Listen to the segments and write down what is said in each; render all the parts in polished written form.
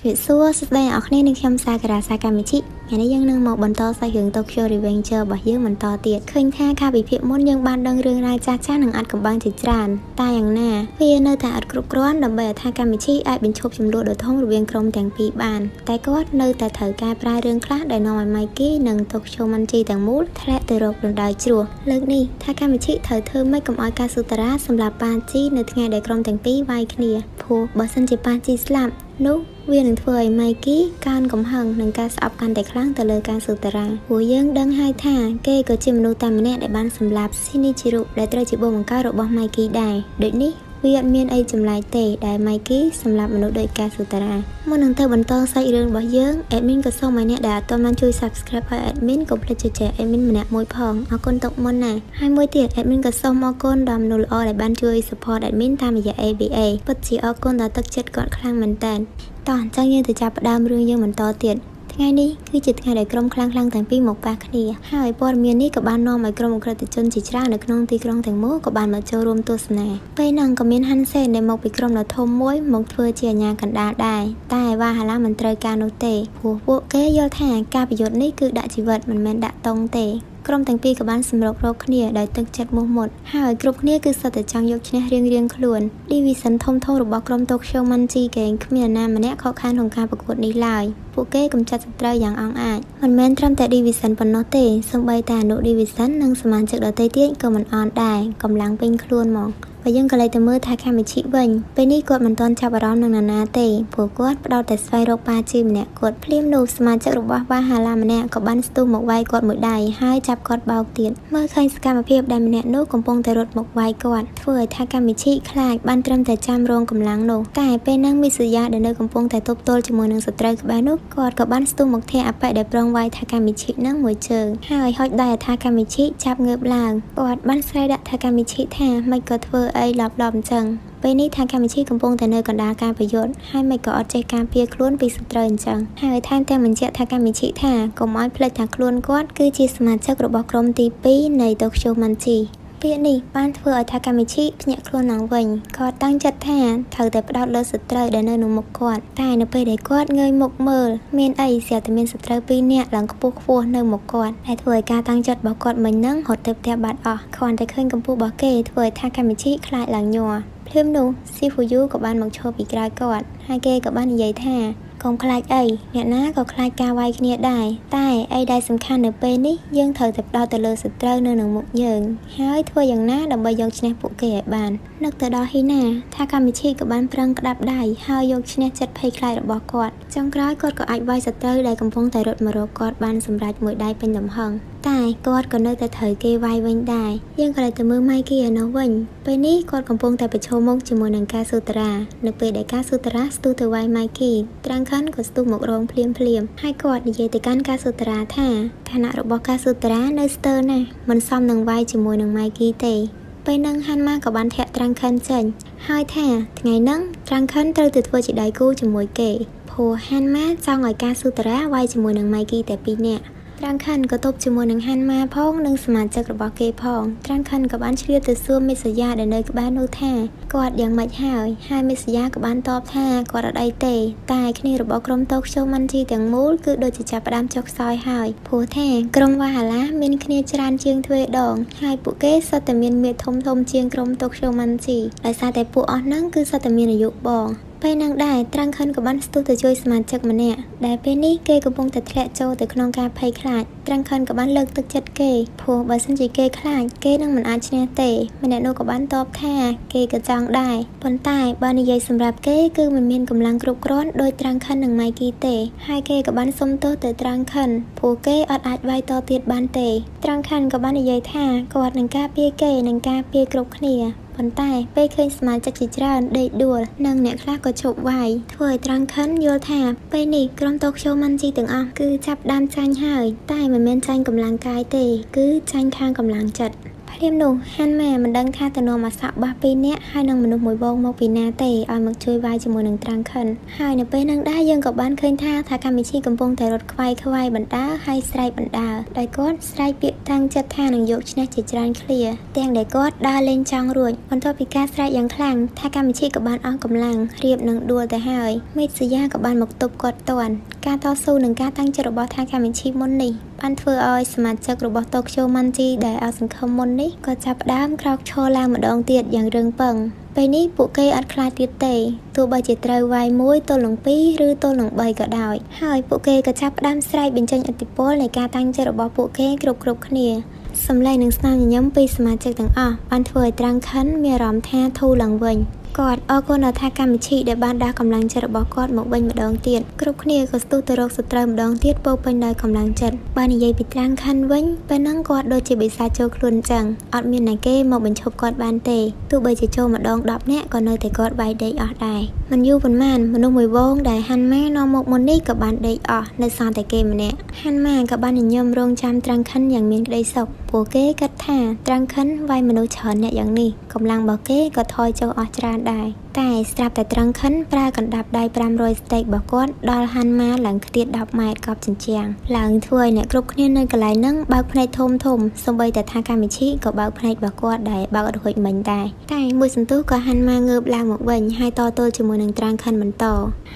ជំរាបសួរសួស្តីអ្នកនរគ្នានឹងខ្ញុំសាការាសាកាមិឈិថ្ងៃនេះយើងនឹងមកបន្តសាច់រឿង Tokyo Revenger របស់យើងបន្តទៀតឃើញថាកាលពីភាគមុនយើងបានដឹងរឿងរ៉ាវចាស់ៗនិងអាចកំបាំងជាច្រើនតែយ៉ាងណាវានៅតែអត់គ្រប់គ្រាន់ដើម្បីឲ្យថាកាមិឈិអាចបញ្ឈប់ចំនួនដ៏ធំរវាងក្រុមទាំងពីរបានតែគាត់នៅតែត្រូវការប្រើរឿងខ្លះដែលនាំឲ្យ Mikey និង Tokyo Manji ទាំងមូលធ្លាក់ទៅរករណ្ដៅជ្រោះលើកនេះថាកាមិឈិត្រូវធ្វើម៉េចកុំឲ្យកាស៊ូតារ៉ាសម្លាប់ប៉ាជីនៅថ្ងៃដែលក្រុមទាំងពីរវាយគ្នាព្រោះបើសិនជាប៉ាជីស្លាប់នោះវានឹងធ្វើឲ្យ Mikey កើនកំហឹងនិងការស្អប់កាន់តែខ្លាំងទៅលើការស៊ូតារ៉ាព្រោះយើងដឹងហើយថាគេក៏ជាមនុស្សតែម្នាក់ដែលបានសម្លាប់ Shinichiro ដែលត្រូវជាបងបង្កើតរបស់ Mikey ដែរដូចនេះវាអត់មានអីចម្លែកទេដែល Mikey សម្លាប់មនុស្សដោយការស៊ូតារ៉ាមុននឹងទៅបន្តសាច់រឿងរបស់យើង admin ក៏សូមឲ្យអ្នកដែលអត់ទាន់បានជួយ subscribe ឲ្យ admin កុំភ្លេចចុចចែក admin ម្នាក់មួយផងអរគុណទុកមុនណាហើយមួយទៀត admin ក៏សូមអរគុណដល់មនុស្សល្អដែលបានជួយ support admin តាមរយៈ ABA ពិតជាអរគុណដល់ទឹកចិត្តគាត់ខ្លាំងមែនតើតោះអញ្ចឹងយើងទៅចាប់ផ្ដើមរឿងយើងបន្តទៀតថ្ងៃនេះគឺជាថ្ងៃដែលក្រុមខ្លាំងៗទាំងពីរមកប៉ះគ្នាហើយព័ត៌មាននេះក៏បាននាំឲ្យក្រុមអក្រិតជនជាច្រើននៅក្នុងទីក្រុងទាំងមូលក៏បានមកចូលរួមទស្សនាពេលហ្នឹងក៏មានហាន់សេនដែលមកពីក្រុមដ៏ធំមួយមកធ្វើជាអាជ្ញាកណ្ដាលដែរតែវ៉ាហាឡាមិនត្រូវការនោះទេព្រោះពួកគេយល់ថាការប្រយុទ្ធនេះគឺដាក់ជីវិតមិនមែនដាក់តុងទេក្រុមទាំងពីរក៏បានសម្រុករកគ្នាដោយទឹកចិត្តមោះមុតហើយគ្រប់គ្នាគឺសុទ្ធតែចង់យកឈ្នះរៀងៗខ្លួន Division ធំៗរបស់ក្រុម Tokyo Manji គេគ្មាននរណាម្នាក់ខកខានក្នុងការប្រកួតនេះឡើយពួកគេកម្ចាត់សត្រូវយ៉ាងអង់អាចមិនមែនត្រឹមតែ Division ប៉ុណ្ណោះទេសូម្បីតែអនុ Division និងសមាជិកដទៃទៀតក៏មិនអន់ដែរកម្លាំងពេញខ្លួនមកបើយើងក៏លេចទៅមើលថាកាមិឈិវិញពេលនេះគាត់មិនទាន់ចាប់អារម្មណ៍នឹងនរណាទេព្រោះគាត់ផ្ដោតតែស្វែងរកប៉ាជីម្នាក់គាត់ភ្លាមនោះសមាជិករបស់វ៉ាហាឡាម្នាក់ក៏បានស្ទុះមកវាយគាត់មួយដៃហើយចាប់គាត់បោកទៀតមើលឃើញសកម្មភាពដែលម្នាក់នោះកំពុងតែរត់មកវាយគាត់ធ្វើឲ្យថាកាមិឈិខ្លាចបានត្រឹមតែចាំរងកម្លាំងនោះតែពេលហ្នឹងមីសូយ៉ាដែលនៅកំពុងតែទប់ទល់ជាមួយនឹងសត្រូវក្បែរនោះគាត់ក៏បានស្ទុះមកធាក់អបិដែលប្រងវាយថាកាមិឈិនឹងមួយជើងហើយហុចដៃថាកាមិឈិចាប់ងើបឡើងគាត់បានស្រែកដាក់ថាកាមិឈិថាមិនក៏ធ្វើអីឡប់ៗអញ្ចឹងពេលនេះថាកាមិឈិកំពុងតែនៅកណ្ដាលការប្រយុទ្ធហើយមិនក៏អត់ចេះការពារខ្លួនពីសត្រូវអញ្ចឹងហើយថែមទាំងបញ្ជាក់ថាកាមិឈិថាកុំឲ្យភ្លេចថាខ្លួនគាត់គឺជាសមាជិករបស់ក្រុមទី2នៃ Tokyo Manji ពាក្យនេះបានធ្វើឲ្យថាកាមិឈិភ្ញាក់ខ្លួនឡើងវិញគាត់តាំងចិត្តថាត្រូវតែផ្ដោតលើសត្រូវដែលនៅក្នុងមុខគាត់តែនៅពេលដែលគាត់ងើយមុខមើលមានអីស្រាប់តែមានសត្រូវពីរនាក់ឡើងខ្ពស់ខ្ពស់នៅមុខគាត់ដែលធ្វើឲ្យការតាំងចិត្តរបស់គាត់មិញហ្នឹងរត់ទៅផ្ទះបាត់អស់គ្រាន់តែឃើញកម្ពស់របស់គេធ្វើឲ្យថាកាមិឈិខ្លាចឡើងញ័រភ្លាមនោះស៊ីហ្វូយូក៏បានមកឈរពីក្រោយគាត់ហើយគេក៏បាននិយាយថាកុំខ្លាចអីអ្នកណាក៏ខ្លាចការវាយគ្នាដែរតែអីដែលសំខាន់នៅពេលនេះយើងត្រូវតែផ្ដោតទៅលើសត្រូវនៅនឹងមុខយើងហើយធ្វើយ៉ាងណាដើម្បីយកឈ្នះពួកគេឲ្យបាននឹកទៅដល់ហ៊ីណាថាកាមិឈិក៏បានប្រឹងក្តាប់ដៃហើយយកឈ្នះចិត្តភ័យខ្លាចរបស់គាត់ចុងក្រោយគាត់ក៏អាចវាយសត្រូវដែលកំពុងតែរត់មករកគាត់បានសម្រេចមួយដៃពេញទំហឹងតែគាត់ក៏នៅតែត្រូវគេវាយវិញដែរយើងក៏เลยទៅមើលម៉ៃគីឯនោះវិញពេលនេះគាត់កំពុងតែប្រឈមមុខជាមួយនឹងការស៊ូតារ៉ានៅពេលដែលការស៊ូតារ៉ាស្ទុះទៅវាយម៉ៃគីត្រាំងខិនក៏ស្ទុះមករងភ្លាមភ្លាមហើយគាត់និយាយទៅកាន់ការស៊ូតារ៉ាថាឋានៈរបស់ការស៊ូតារ៉ានៅស្ទើរណាស់មិនសមនឹងវាយជាមួយនឹងម៉ៃគីទេពេលនឹងហាន់ម៉ាក៏បានធាក់ត្រាំងខិនចេញហើយថាថ្ងៃហ្នឹងត្រាំងខិនត្រូវទៅធ្វើជាដៃគូជាមួយគេព្រោះហាន់ម៉ាចង់ឲ្យការស៊ូតារ៉ាវាយជាមួយនឹងម៉ៃគីតែពីរនាក់ត្រាំងខិនក៏ទប់ជាមួយនឹងហាន់ម៉ាផងនិងសមាជិករបស់គេផងត្រាំងខិនក៏បានឆ្លៀតទៅសួរមេសយ៉ាដែលនៅក្បែរនោះថាគាត់យ៉ាងម៉េចហើយហើយមេសយ៉ាក៏បានតបថាគាត់អត់អីទេតែគ្នារបស់ក្រុមតូក្យូម៉ាន់ជីទាំងមូលគឺដូចជាចាប់ផ្ដើមចុះខ្សោយហើយព្រោះថាក្រុមវ៉ាហាឡាមានគ្នាច្រើនជាងទ្វេដងហើយពួកគេសុទ្ធតែមានមាឌធំធំជាងក្រុមតូក្យូម៉ាន់ជីដោយសារតែពួកអស់ហ្នឹងគឺសុទ្ធតែមានអាយុបងពេលហ្នឹងដែរត្រាំងខិនក៏បានស្ទុះទៅជួយសមាជិកម្នាក់ដែលពេលនេះគេកំពុងតែធ្លាក់ចូលទៅក្នុងការភ័យខ្លាចត្រាំងខិនក៏បានលើកទឹកចិត្តគេព្រោះបើសិនជាគេខ្លាចគេនឹងមិនអាចឈ្នះទេម្នាក់នោះក៏បានតបថាគេក៏ចង់ដែរប៉ុន្តែបើនិយាយសម្រាប់គេគឺមិនមានកម្លាំងគ្រប់គ្រាន់ដោយត្រាំងខិននិងម៉ៃគីទេហើយគេក៏បានសុំទោសទៅត្រាំងខិនព្រោះគេអត់អាចវាយតទៀតបានទេត្រាំងខិនក៏បាននិយាយថាគាត់នឹងការពារគេនិងការពារគ្រប់គ្នាប៉ុន្តែពេលឃើញសមាជិកជាច្រើនដេកដួលនិងអ្នកខ្លះក៏ឈប់វាយធ្វើឲ្យត្រាំងខិនយល់ថាពេលនេះក្រុមតូក្យូម៉ាន់ជីទាំងអស់គឺចាប់ដើមចាញ់ហើយតែមិនមែនចាញ់កម្លាំងកាយទេគឺចាញ់ខាងកម្លាំងចិត្ត ភ្លាមនោះហាន់ម៉ាមិនដឹងថាទៅនាំអាសក់បាសពីរនាក់ហើយនឹងមនុស្សមួយបងមកពីណាទេឲ្យមកជួយវាយជាមួយនឹងត្រាំងខិនហើយនៅពេលហ្នឹងដែរយើងក៏បានឃើញថាថាកាមីឈីកំពុងតែរត់ខ្វាយខ្វាយបណ្ដើហើយស្រែកបណ្ដើដោយគាត់ស្រែកពាក្យតាំងចិត្តថានឹងយកឈ្នះជាច្រើនឃ្លាទាំងដែលគាត់ដើរលេងចង់រួចបន្ទាប់ពីការស្រែកយ៉ាងខ្លាំងថាកាមីឈីក៏បានអស់កម្លាំងរៀបនឹងដួលទៅហើយមេសយាក៏បានមកទប់គាត់តាន់ការតស៊ូនិងការតាំងចិត្តរបស់ថាកាមីឈីមុននេះបានធ្វើឲ្យសមាជិករបស់តូក្យូម៉ាន់ជីដែលអស់សង្ឃឹមមុននេះក៏ចាប់ផ្ដើមក្រោកឈរឡើងម្ដងទៀតយ៉ាងរឹងប៉ឹងពេលនេះពួកគេអត់ខ្លាចទៀតទេទោះបីជាត្រូវវាយ1ទល់នឹង2ឬទល់នឹង3ក៏ដោយហើយពួកគេក៏ចាប់ផ្ដើមស្រែកបញ្ចេញឥទ្ធិពលនៃការតាំងចិត្តរបស់ពួកគេគ្រប់ៗគ្នាសម្លេងនិងស្នាមញញឹមពីសមាជិកទាំងអស់បានធ្វើឲ្យត្រាំងខិនមានអារម្មណ៍ថាធូរឡើងវិញគាត់អរគុណដល់ថាកម្មវិធីដែលបានដាស់កម្លាំងចិត្តរបស់គាត់មកវិញម្ដងទៀតគ្រប់គ្នាក៏ស្ទុះទៅរកសត្រូវម្ដងទៀតពោពេញដោយកម្លាំងចិត្តបើនិយាយពីត្រាំងខិនវិញពេលហ្នឹងគាត់ដូចជាបិសាចចូលខ្លួនចឹងអត់មានណាគេមកបញ្ឈប់គាត់បានទេទោះបីជាចូលម្ដង10នាក់ក៏នៅតែគាត់វាយដេកអស់ដែរមិនយូរប៉ុន្មានមនុស្សមួយវងដែលហាន់ម៉ានាំមកមុននេះក៏បានដេកអស់នៅសល់តែគេម្នាក់ហាន់ម៉ាក៏បានញញឹមរងចាំត្រាំងខិនយ៉ាងមានក្តីសុខពួកគេគិតថាត្រាំងខិនវាយមនុស្សច្រើនអ្នកយ៉ាងនេះកម្លាំងរបស់គេក៏ថយចុះអស់ច្រើនដែរតែស្រាប់តែត្រាំងខិនប្រើកណ្ដាប់ដៃ500ស្តេករបស់គាត់ដល់ហាន់ម៉ាឡើងខ្ទាត10ម៉ែត្រកប់ជញ្ជាំងឡើងធ្វើឲ្យអ្នកគ្រប់គ្នានៅកន្លែងហ្នឹងបើកភ្នែកធំធំសូម្បីតែថាកាមីឈីក៏បើកភ្នែករបស់គាត់ដែរបើកអត់រួចមិញដែរតែមួយសន្ទុះក៏ហាន់ម៉ាងើបឡើងមកវិញហើយតទល់ជាមួយនឹងត្រាំងខិនបន្ត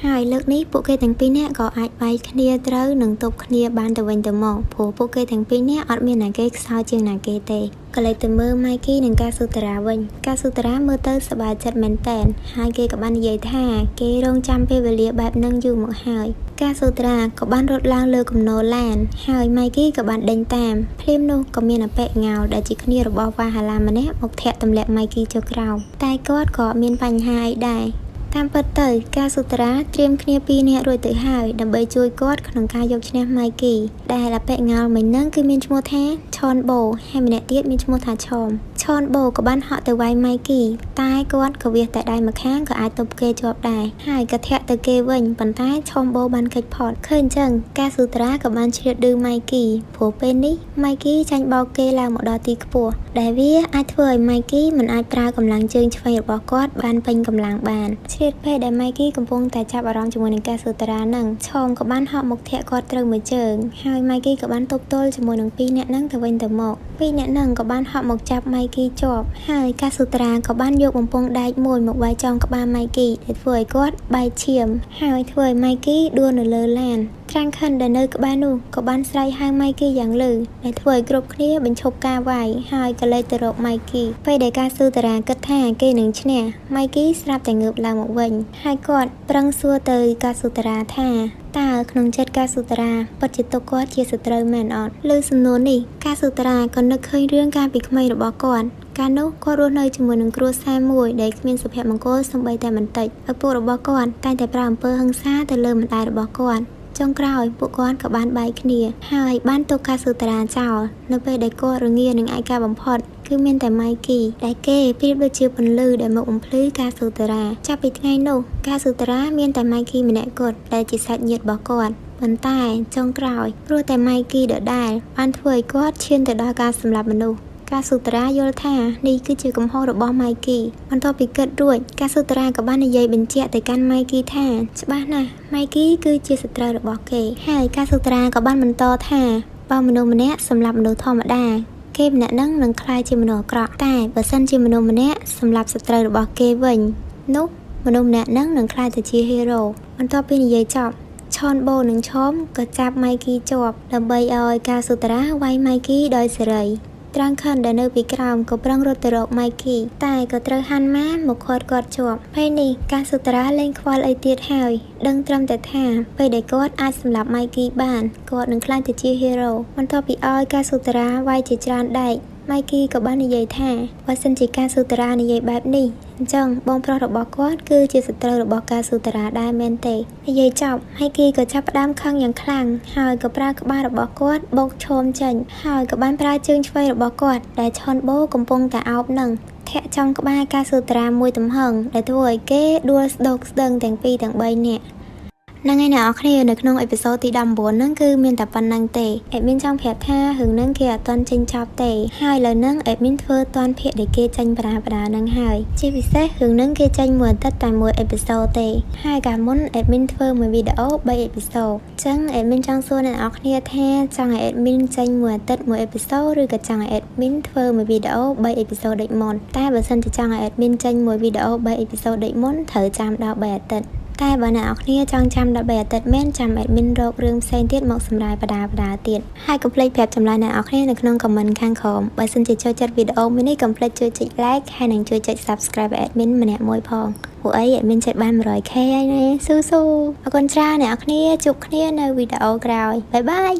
ហើយលើកនេះពួកគេទាំងពីរនាក់ក៏អាចវាយគ្នាត្រូវនិងទប់គ្នាបានទៅវិញទៅមកព្រោះពួកគេទាំងពីរនាក់អត់មានណាគេខ្សោយជាងណាគេទេក៏លេចទៅមើលម៉ៃគីនិងកាស៊ូតារាវិញកាស៊ូតារាមើលទៅសប្បាយចិត្តមែនតើហើយគេក៏បាននិយាយថាគេរងចាំពេលវេលាបែបហ្នឹងយូរមកហើយកាស៊ូតារាក៏បានរត់ឡើងលើគំនរឡានហើយម៉ៃគីក៏បានដេញតាមភ្លាមនោះក៏មានអប៉ិងោលដែលជាគ្នារបស់វ៉ាហាឡាម្នាក់មកធាក់ទម្លាក់ម៉ៃគីចុះក្រោមតែគាត់ក៏មានបញ្ហាអីដែរតាមពិតទៅកាស៊ូតារាត្រៀមគ្នាពីរនាក់រួចទៅហើយដើម្បីជួយគាត់ក្នុងការយកឈ្នះម៉ៃគីដែលអប៉ិងោលមិញហ្នឹងគឺមានឈ្មោះថាឆនបូហើយម្នាក់ទៀតមានឈ្មោះថាឆមឆនបូក៏បានហក់ទៅវាយម៉ៃគីតែគាត់ក៏វាសតែដៃម្ខាងក៏អាចទប់គេជាប់ដែរហើយក៏ធាក់ទៅគេវិញប៉ុន្តែឆមបូបានគេចផុតឃើញអញ្ចឹងកាស៊ូតារាក៏បានជ្រៀតឌឺម៉ៃគីព្រោះពេលនេះម៉ៃគីចាញ់បោកគេឡើងមកដល់ទីខ្ពស់ដែលវាអាចធ្វើឲ្យម៉ៃគីមិនអាចប្រើកម្លាំងជើងឆ្វេងរបស់គាត់បានពេញកម្លាំងបានឆ្លៀតពេលដែលម៉ៃគីកំពុងតែចាប់អារម្មណ៍ជាមួយនឹងកាស៊ូតារានឹងឆមក៏បានហក់មកធាក់គាត់ត្រូវមួយជើងហើយម៉ៃគីក៏បានទប់ទល់ជាមួយនឹងពីរនាក់នឹងទៅវិញទៅមកពីរនាក់នឹងក៏បានហក់មកចាប់ម៉ៃគីជាប់ហើយកាស៊ូតារាក៏បានយកបំពង់ដែកមួយមកវាយចំក្បាលម៉ៃគីដែលធ្វើឲ្យគាត់បែកឈាមហើយធ្វើឲ្យម៉ៃគីដួលនៅលើឡានត្រាំងខិនដែលនៅក្បែរនោះក៏បានស្រែកហៅម៉ៃគីយ៉ាងលឺដែលធ្វើឲ្យគ្រប់គ្នាបញ្ឈប់ការវាយហើយក៏លេចទៅរកម៉ៃគីពេលដែលកាស៊ូតារាគិតថាគេនឹងឈ្នះម៉ៃគីស្រាប់តែងើបឡើងមកវិញហើយគាត់ប្រឹងសួរទៅកាស៊ូតារាថាតើក្នុងចិត្តកាស៊ូតារាពិតជាទុកគាត់ជាសត្រូវមែនអត់លើសំណួរនេះកាស៊ូតារាក៏នឹកឃើញរឿងកាលពីក្មេងរបស់គាត់កាលនោះគាត់រស់នៅជាមួយនឹងគ្រួសារមួយដែលគ្មានសុភមង្គលសូម្បីតែបន្តិចឪពុករបស់គាត់តែងតែប្រើអំពើហិង្សាទៅលើម្ដាយរបស់គាត់ចុងក្រោយពួកគាត់ក៏បានបែកគ្នាហើយបានទុកកាស៊ូតារាចោលនៅពេលដែលគាត់រងានឹងឯកាបំផុតគឺមានតែម៉ៃគីដែលគេប្រៀបដូចជាពន្លឺដែលមកបំភ្លឺកាស៊ូតារាចាប់ពីថ្ងៃនោះកាស៊ូតារាមានតែម៉ៃគីម្នាក់គត់ដែលជាសាច់ញាតិរបស់គាត់ប៉ុន្តែចុងក្រោយព្រោះតែម៉ៃគីដដែលបានធ្វើឲ្យគាត់ឈានទៅដល់ការសម្លាប់មនុស្សកាស៊ូតារាយល់ថានេះគឺជាកំហុសរបស់ម៉ៃគីបន្ទាប់ពីគិតរួចកាស៊ូតារាក៏បាននិយាយបញ្ជាក់ទៅកាន់ម៉ៃគីថាច្បាស់ណាស់ម៉ៃគីគឺជាសត្រូវរបស់គេហើយកាស៊ូតារាក៏បានបន្តថាបើមនុស្សម្នាក់សម្លាប់មនុស្សធម្មតាគេម្នាក់នឹងនឹងក្លាយជាមនុស្សអាក្រក់តែបើសិនជាមនុស្សម្នាក់សម្លាប់សត្រូវរបស់គេវិញនោះមនុស្សម្នាក់នឹងនឹងក្លាយទៅជាហ៊ីរ៉ូបន្ទាប់ពីនិយាយចប់ឆនបូនិងឆមក៏ចាប់ម៉ៃគីជាប់ដើម្បីឲ្យកាស៊ូតារាវាយម៉ៃគីដោយសេរីត្រាំងខិនដែលនៅពីក្រោមក៏ប្រឹងរត់ទៅរកម៉ៃគីតែក៏ត្រូវហាន់ម៉ាមកឃាត់គាត់ជាប់ពេលនេះកាស៊ូតារាលែងខ្វល់អីទៀតហើយដឹងត្រឹមតែថាពេលដែលគាត់អាចសម្លាប់ម៉ៃគីបានគាត់នឹងក្លាយទៅជាហ៊ីរ៉ូបន្ទាប់ពីឲ្យកាស៊ូតារាវាយជាច្រើនដែកម៉ៃគីក៏បាននិយាយថាបើសិនជាកាស៊ូតារានិយាយបែបនេះអញ្ចឹងបងប្រុសរបស់គាត់គឺជាសត្រូវរបស់កាស៊ូតារាដែរមែនទេនិយាយចប់ម៉ៃគីក៏ចាប់ផ្ដើមខឹងយ៉ាងខ្លាំងហើយក៏ប្រើក្បាលរបស់គាត់បោកឈោមចេញហើយក៏បានប្រើជើងឆ្វេងរបស់គាត់ដែលឆនបូកំពុងតែអោបនឹងធាក់ចំក្បាលកាស៊ូតារាមួយទំហឹងដែលធ្វើឲ្យគេដួលស្ដោកស្ដឹងទាំងពីរទាំងបីនាក់ ហ្នឹងហើយអ្នកនរគ្នានៅក្នុង episode ទី19ហ្នឹងគឺមានតែប៉ុណ្្នឹងទេ admin ចង់ប្រាប់ថារឿងហ្នឹងគេអត់ទាន់ចេញចប់ទេហើយឥឡូវហ្នឹង admin ធ្វើទាន់ភាគដែលគេចេញប្រាប្រាហ្នឹងហើយជាពិសេសរឿងហ្នឹងគេចេញមួយអាទិត្យតែមួយ episode ទេហើយកាលមុន admin ធ្វើមួយវីដេអូ3 episode ចឹង admin ចង់សួរអ្នកនរគ្នាថាចង់ឲ្យ admin ចេញមួយអាទិត្យមួយ episode ឬក៏ចង់ឲ្យ admin ធ្វើមួយវីដេអូ3 episode ដូចមុនតែបើសិនជាចង់ឲ្យ admin ចេញមួយវីដេអូ3 episode ដូចមុនត្រូវចាំដល់3អាទិត្យតែបើអ្នកនរគ្នាចង់ចាំដល់3អាទិត្យមែនចាំ admin រករឿងផ្សេងទៀតមកសម្រាយបដាបដាទៀតហើយកុំភ្លេចប្រាប់ចម្លើយអ្នកនរគ្នានៅក្នុង comment ខាងក្រោមបើសិនជាចូលចិត្តវីដេអូមួយនេះកុំភ្លេចជួយចុច like ហើយនិងជួយចុច subscribe ឲ្យ admin ម្នាក់មួយផងពួកអី admin ចិត្តបាន 100k ហើយណាស៊ូស៊ូអរគុណច្រើនអ្នកនរគ្នាជួបគ្នានៅវីដេអូក្រោយ bye bye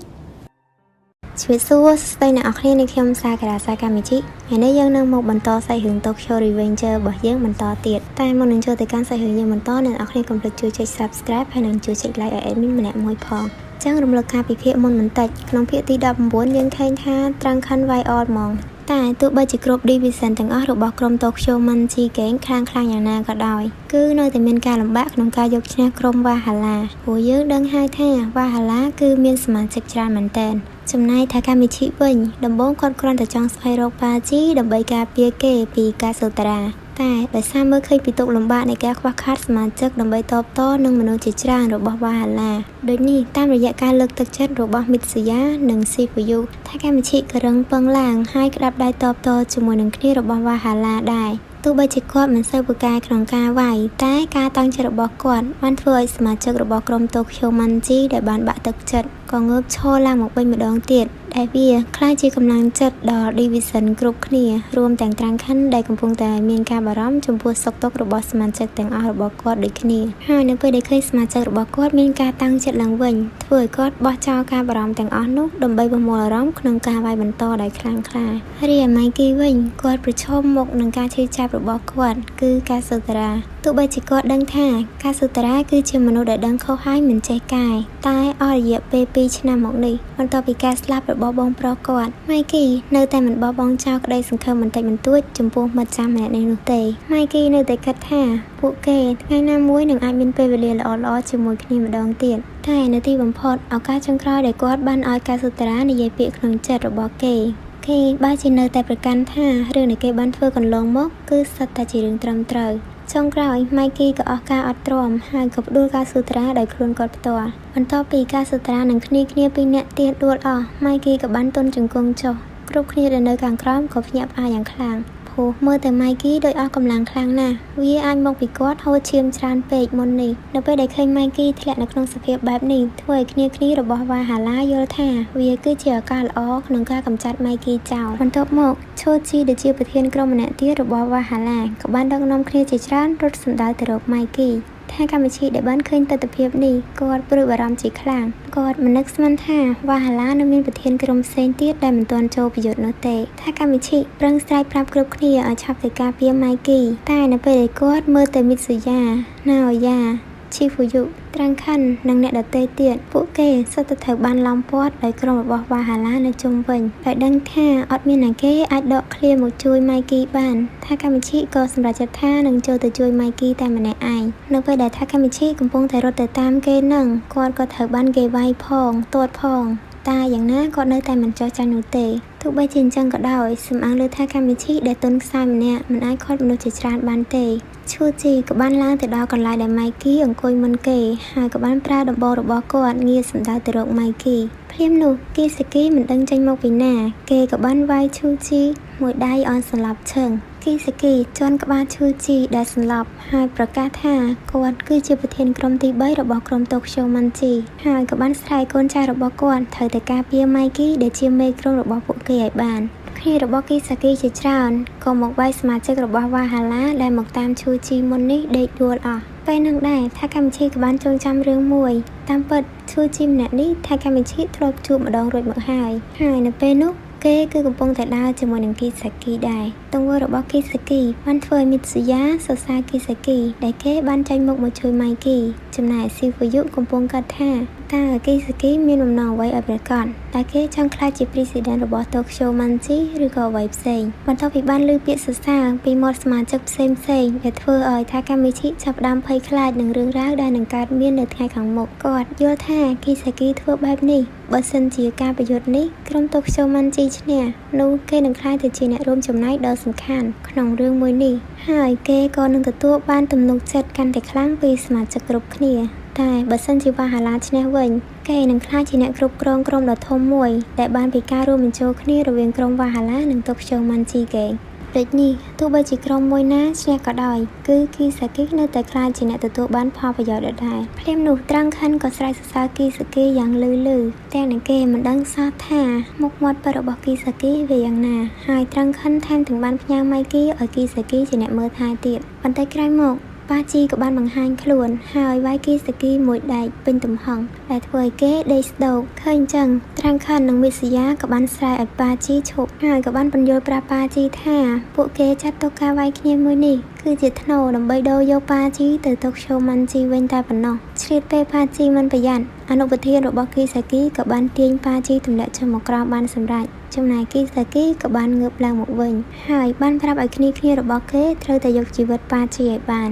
ជំរាបសួរសួស្តីអ្នកនរគ្នានេះខ្ញុំសាការាសាកាមីជីថ្ងៃនេះយើងនឹងមកបន្តសាច់រឿង Tokyo Revenger របស់យើងបន្តទៀតតែមុននឹងចូលទៅកាន់សាច់រឿងយើងបន្តអ្នកនរគ្នាកុំភ្លេចជួយចុច Subscribe ហើយនិងជួយចុច Like ឲ្យ admin ម្នាក់មួយផងចឹងរំលឹកការពិភាក្សាមុនបន្តិចក្នុងភាគទី19យើងឃើញថាត្រង់ខិនវាយអត់ហ្មងតែទោះបីជាគ្រប់ division ទាំងអស់របស់ក្រុម Tokyo Manji Gang ខ្លាំងខ្លាំងយ៉ាងណាក៏ដោយគឺនៅតែមានការលំបាកក្នុងការយកឈ្នះក្រុម Valhalla ព្រោះយើងដឹងហើយថា Valhalla គឺមានសមាជិកច្រើនមែនទែនចំណែកថាកាមីឈិវិញដំបូងគាត់គ្រាន់តែចង់ស្វែងរកប៉ាជីដើម្បីការពារគេពីកាសូតារាតែដោយសារមើលឃើញពីទុក្ខលំបាកនៃការខ្វះខាតសមាជិកដើម្បីតបតនឹងមនុស្សជាច្រើនរបស់វ៉ាហាឡាដូចនេះតាមរយៈការលើកទឹកចិត្តរបស់មីតស៊ូយ៉ានិងស៊ីហ្វូយុថាកាមីឈិក៏រឹងប៉ឹងឡើងហើយក្តាប់ដៃតបតជាមួយនឹងគ្នារបស់វ៉ាហាឡាដែរទោះបីជាគាត់មិនសូវពូកែក្នុងការវាយតែការតាំងចិត្តរបស់គាត់បានធ្វើឲ្យសមាជិករបស់ក្រុម Tokyo Manji ដែលបានបាក់ទឹកចិត្តក៏ងើបឈរឡើងមកវិញម្ដងទៀតដែលវាក្លាយជាកម្លាំងចិត្តដល់ Division គ្រប់គ្នារួមទាំងត្រាំងខិនដែលកំពុងតែមានការបារម្ភចំពោះសុខទុក្ខរបស់សមាជិកទាំងអស់របស់គាត់ដូចគ្នាហើយនៅពេលដែលឃើញសមាជិករបស់គាត់មានការតាំងចិត្តឡើងវិញធ្វើឲ្យគាត់បោះចោលការបារម្ភទាំងអស់នោះដើម្បីប្រមូលអារម្មណ៍ក្នុងការវាយបន្តដោយខ្លាំងក្លារីឯម៉ៃគីវិញគាត់ប្រឈមមុខនឹងការឈឺចាប់របស់គាត់គឺការសូតារាទោះបីជាគាត់ដឹងថាការសូតារាគឺជាមនុស្សដែលដឹងខុសហើយមិនចេះកែតែអស់រយៈពេល2ឆ្នាំមកនេះបន្ទាប់ពីការស្លាប់របស់បងប្រុសគាត់ម៉ៃគីនៅតែមិនបោះបង់ចោលក្តីសង្ឃឹមបន្តិចបន្តួចចំពោះមិត្តចាំម្នាក់នេះនោះទេម៉ៃគីនៅតែគិតថាពួកគេថ្ងៃណាមួយនឹងអាចមានពេលវេលាល្អៗជាមួយគ្នាម្ដងទៀតតែនៅទីបំផុតឱកាសចុងក្រោយដែលគាត់បានឲ្យកាសូតារានិយាយពាក្យក្នុងចិត្តរបស់គេគេបើជានៅតែប្រកាន់ថារឿងដែលគេបានធ្វើកន្លងមកគឺសុទ្ធតែជារឿងត្រឹមត្រូវចុងក្រោយម៉ៃគីក៏អស់ការអត់ទ្រាំហើយក៏ផ្ដួលការស៊ូត្រាដោយខ្លួនគាត់ផ្ទាល់បន្ទាប់ពីការស៊ូត្រានឹងគ្នាគ្នាពីរនាក់ទៀតដួលអស់ម៉ៃគីក៏បានទន់ជង្គង់ចុះគ្រប់គ្នាដែលនៅខាងក្រោមក៏ភ្ញាក់ផ្អើលយ៉ាងខ្លាំងព្រោះមើលតែម៉ៃគីដោយអស់កម្លាំងខ្លាំងណាស់វាអាចមកពីគាត់ហូរឈាមច្រើនពេកមុននេះនៅពេលដែលឃើញម៉ៃគីធ្លាក់នៅក្នុងសភាពបែបនេះធ្វើឲ្យគ្នាគ្នារបស់វ៉ាហាឡាយល់ថាវាគឺជាឱកាសល្អក្នុងការកម្ចាត់ម៉ៃគីចោលបន្ទាប់មកឈូជីដែលជាប្រធានក្រុមម្នាក់ទៀតរបស់វ៉ាហាឡាក៏បានដឹកនាំគ្នាជាច្រើនរត់សម្ដៅទៅរកម៉ៃគីថាកម្មវិធីដែលបានឃើញទស្សនវិជ្ជានេះគាត់ព្រួយបារម្ភជាខ្លាំងគាត់មិននឹកស្មានថាវ៉ាហាឡានៅមានប្រធានក្រុមផ្សេងទៀតដែលមិនទាន់ចូលប្រយុទ្ធនោះទេថាកម្មវិធីប្រឹងស្រែកប្រាប់គ្រប់គ្នាឲ្យឆាប់ទៅការពារម៉ៃគីតែនៅពេលដែលគាត់មើលទៅមីស៊ូយ៉ាណាអូយ៉ាឈីហ្វូយុត្រាំងខិននិងអ្នកដទៃទៀតពួកគេសុទ្ធតែត្រូវបានឡោមព័ទ្ធដោយក្រុមរបស់វ៉ាហាឡានៅជុំវិញដោយដឹងថាអត់មានអ្នកគេអាចដកឃ្លាមកជួយម៉ៃគីបានថាកាមីឈិក៏សម្រេចចិត្តថានឹងចូលទៅជួយម៉ៃគីតែម្នាក់ឯងនៅពេលដែលថាកាមីឈិកំពុងតែរត់ទៅតាមគេនឹងគាត់ក៏ត្រូវបានគេវាយផងទាត់ផងតែយ៉ាងណាគាត់នៅតែមិនចោះចាញ់នោះទេទោះបីជាអញ្ចឹងក៏ដោយសំអាងលើថាកាមីឈិដែលទុនខ្សោយម្នាក់មិនអាចខាត់មនុស្សជាច្រើនបានទេឈូជីក៏បានឡើងទៅដល់កន្លែងដែលម៉ៃគីអង្គុយមុនគេហើយក៏បានប្រើដំបូលរបស់គាត់ងាកសម្ដៅទៅរកម៉ៃគីភ្លាមនោះគីសាគីមិនដឹងចេញមកពីណាគេក៏បានវាយឈូជីមួយដៃឲ្យសន្លប់ឈឹងគីសាគីជន់ក្បាលឈូជីដែលសន្លប់ហើយប្រកាសថាគាត់គឺជាប្រធានក្រុមទី3របស់ក្រុម Tokyo Manji ហើយក៏បានស្រែកកូនចៅរបស់គាត់ត្រូវតែការពារម៉ៃគីដែលជាមេក្រុមរបស់ពួកគេឲ្យបានគ្នារបស់គីសាគីជាច្រើនក៏មកវាយសមាជិករបស់វ៉ាហាឡាដែលមកតាមឈូជីមុននេះដេកដួលអស់ពេលនឹងដែរថាកម្មវិធីក៏បានចងចាំរឿងមួយតាមពិតឈូជីម្នាក់នេះថាកម្មវិធីធ្លាប់ជួបម្ដងរួចមកហើយហើយនៅពេលនោះគេគឺកំពុងតែដើរជាមួយនឹងគីសាគីដែរទង្វើរបស់គីសាគីបានធ្វើឲ្យមីតស៊ូយ៉ាសរសើរគីសាគីដែលគេបានចេញមុខមកជួយម៉ៃគីចំណែកស៊ីហ្វូយុកំពុងគិតថាតើគីសាគីមានបំណងអ្វីឲ្យប្រាកដ តើគេចង់ក្លាយជា President របស់ Tokyo Manji ឬក៏អ្វីផ្សេងបន្ទាប់ពីបានឮពាក្យសរសើរពីមាត់សមាជិកផ្សេងៗដែលធ្វើឲ្យ Takamichi ចាប់ផ្ដើមភ័យខ្លាចនឹងរឿងរ៉ាវដែលនឹងកើតមាននៅថ្ងៃខាងមុខគាត់យល់ថា Kisaki ធ្វើបែបនេះបើសិនជាការប្រយុទ្ធនេះក្រុម Tokyo Manji ឈ្នះនោះគេនឹងក្លាយទៅជាអ្នករួមចំណែកដ៏សំខាន់ក្នុងរឿងមួយនេះហើយគេក៏នឹងទទួលបានទំនុកចិត្តកាន់តែខ្លាំងពីសមាជិកគ្រប់គ្នាតែបើសិនជាវ៉ាហាឡាឈ្នះវិញគេនឹងក្លាយជាអ្នកគ្រប់គ្រងក្រុមដ៏ធំមួយដែលបានពីការរួមបញ្ចូលគ្នារវាងក្រុមវ៉ាហាឡានិង Tokyo Manji គេដូចនេះទោះបីជាក្រុមមួយណាឈ្នះក៏ដោយគឺ Kisaki នៅតែក្លាយជាអ្នកទទួលបានផលប្រយោជន៍ដដែលភ្លាមនោះត្រាំងខិនក៏ស្រែកសរសើរ Kisaki យ៉ាងលឺៗទាំងនឹងគេមិនដឹងសោះថាមុខមាត់ពិតរបស់ Kisaki វាយ៉ាងណាហើយត្រាំងខិនថែមទាំងបានផ្ញើម៉ៃគីឲ្យ Kisaki ជាអ្នកមើលថែទៀតប៉ុន្តែក្រោយមកប៉ាជីក៏បានបង្ហាញខ្លួនហើយវាយ Kisaki មួយដែកពេញទំហឹងដែលធ្វើឲ្យគេដេកស្ដោកឃើញចឹងត្រាំងខិននិងមិសយាក៏បានស្រែកឲ្យប៉ាជីឈប់ហើយក៏បានពន្យល់ប្រាប់ប៉ាជីថាពួកគេចាត់ទុកការវាយគ្នាមួយនេះគឺជាថ្នូរដើម្បីដូរយកប៉ាជីទៅ Tokyo Manji វិញតែប៉ុណ្ណោះឆ្លៀតពេលប៉ាជីមិនប្រយ័ត្នអនុប្រធានរបស់ Kisaki ក៏បានទាញប៉ាជីទម្លាក់ចុះមកក្រោមបានសម្រេចចំណែក Kisaki ក៏បានងើបឡើងមកវិញហើយបានប្រាប់ឲ្យគ្នារបស់គេត្រូវតែយកជីវិតប៉ាជីឲ្យបាន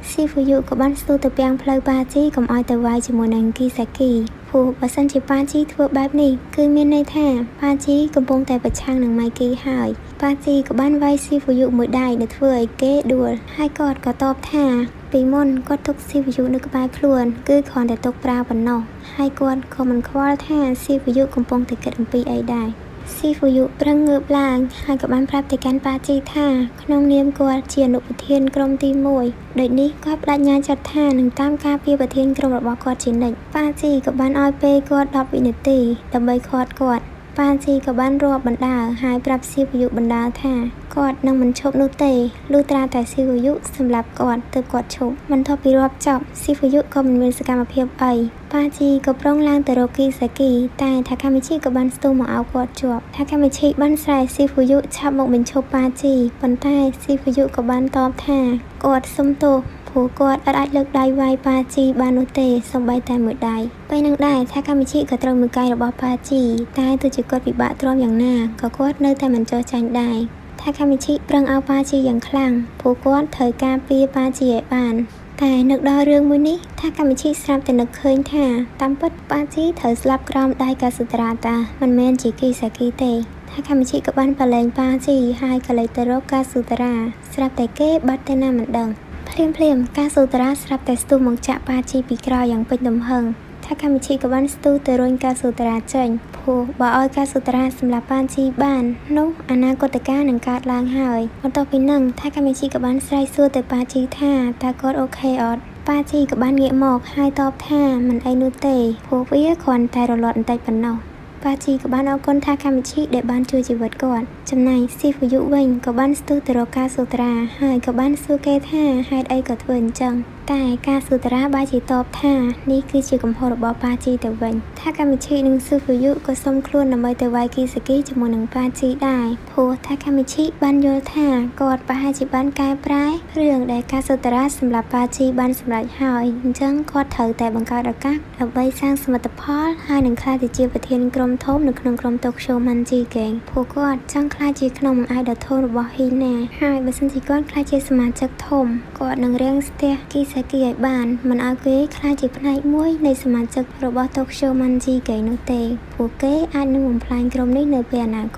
Shifuyu ក៏បានស្ទុះទៅពាំងផ្លូវប៉ាជីកុំឲ្យទៅវាយជាមួយនឹង Kisaki ព្រោះបើសិនជាប៉ាជីធ្វើបែបនេះគឺមានន័យថាប៉ាជីកំពុងតែប្រឆាំងនឹងម៉ៃគីហើយប៉ាជីក៏បានវាយ Shifuyu មួយដៃដែលធ្វើឲ្យគេដួលហើយគាត់ក៏តបថាពីមុនគាត់ទុក Shifuyu នៅក្បែរខ្លួនគឺគ្រាន់តែទុកប្រើប៉ុណ្ណោះហើយគាត់ក៏មិនខ្វល់ថា Shifuyu កំពុងតែគិតអំពីអីដែរ Shifuyu ប្រឹងងើបឡើងហើយក៏បានប្រាប់ទៅកាន់ប៉ាជីថាក្នុងនាមគាត់ជាអនុប្រធានក្រុមទី1ដូចនេះគាត់ប្តេជ្ញាចិត្តថានឹងតាមការពារប្រធានក្រុមរបស់គាត់ជានិច្ចប៉ាជីក៏បានឲ្យពេលគាត់10វិនាទីដើម្បីឃាត់គាត់ប៉ាជីក៏បានរាប់បណ្ដើហើយប្រាប់ Shifuyu បណ្ដើថាគាត់នឹងមិនឈប់នោះទេលុះត្រាតែ Shifuyu សម្លាប់គាត់ទើបគាត់ឈប់បន្ទាប់ពីរាប់ចប់ Shifuyu ក៏មិនមានសកម្មភាពអីប៉ាជីក៏ប្រុងឡើងទៅរក Kisaki តែ Takamichi ក៏បានស្ទុះមកឲ្យគាត់ជាប់ Takamichi បានស្រែក Shifuyu ឆាប់មកបញ្ឈប់ប៉ាជីប៉ុន្តែ Shifuyu ក៏បានតបថាគាត់សុំទោសព្រោះគាត់អាចលើកដៃវាយប៉ាជីបាននោះទេសូម្បីតែមួយដៃពេលនឹងដែរ Takamichi ក៏ត្រូវមួយកែរបស់ប៉ាជីតែទោះជាគាត់ពិបាកទ្រាំយ៉ាងណាក៏គាត់នៅតែមិនចុះចាញ់ដែរ Takamichi ប្រឹងឲ្យប៉ាជីយ៉ាងខ្លាំងព្រោះគាត់ត្រូវការពារប៉ាជីឲ្យបានតែនឹកដល់រឿងមួយនេះ Takamichi ស្រាប់តែនឹកឃើញថាតាមពិតប៉ាជីត្រូវស្លាប់ក្រោមដៃកាសុត្រាតាមិនមែនជា Kisaki ទេ Takamichi ក៏បានប្រឡែងប៉ាជីហើយក៏លេចទៅរកកាសុត្រាស្រាប់តែគេបាត់ទៅណាមិនដឹងភ្លាមៗកាសុត្រាស្រាប់តែស្ទុះមកចាក់ប៉ាជីពីក្រោយយ៉ាងពេញទំហឹង Takamichi ក៏បានស្ទុះទៅរុញកាសុត្រាចេញព្រោះបើឲ្យកាសុត្រាសម្លាប់ប៉ាជីបាននោះអនាគតកាលនឹងកើតឡើងហើយបន្ទាប់ពីនឹង Takamichi ក៏បានស្រែកសួរទៅប៉ាជីថាតើគាត់អូខេអត់ប៉ាជីក៏បានងាកមកហើយតបថាមិនអីនោះទេព្រោះវាគ្រាន់តែរលាត់បន្តិចប៉ុណ្ណោះប៉ាជីក៏បានអរគុណ Takamichi ដែលបានជួយជីវិតគាត់ចំណែក Shifuyu វិញក៏បានស្ទុះទៅរកកាសុត្រាហើយក៏បានសួរគេថាហេតុអីក៏ធ្វើអញ្ចឹងតែកាសុត្រាបែរជាតបថានេះគឺជាកំហុសរបស់ប៉ាជីទៅវិញ Takamichi និង Shifuyu ក៏សុំខ្លួនដើម្បីទៅវាយ Kisaki ជាមួយនឹងប៉ាជីដែរព្រោះ Takamichi បានយល់ថាគាត់ប្រហែលជាបានកែប្រែរឿងដែលកាសុត្រាសម្រាប់ប៉ាជីបានសម្រេចហើយអញ្ចឹងគាត់ត្រូវតែបង្កើតឱកាសដើម្បីសាងសមិទ្ធផលហើយនឹងក្លាយទៅជាប្រធានក្រុមធំនៅក្នុងក្រុម Tokyo Manji Gang ព្រោះគាត់ចង់ក្លាយជាខ្នងបង្អែកដ៏ធំរបស់ Hina ហើយបើសិនជាគាត់ក្លាយជាសមាជិកធំគាត់នឹងរាំងស្ទះ Kisaki ឲ្យបានមិនឲ្យគេក្លាយជាផ្នែកមួយនៃសមាជិករបស់ Tokyo Manji Gang នោះទេព្រោះគេអាចនឹងបំផ្លាញក្រុមនេះនៅពេលអនាគត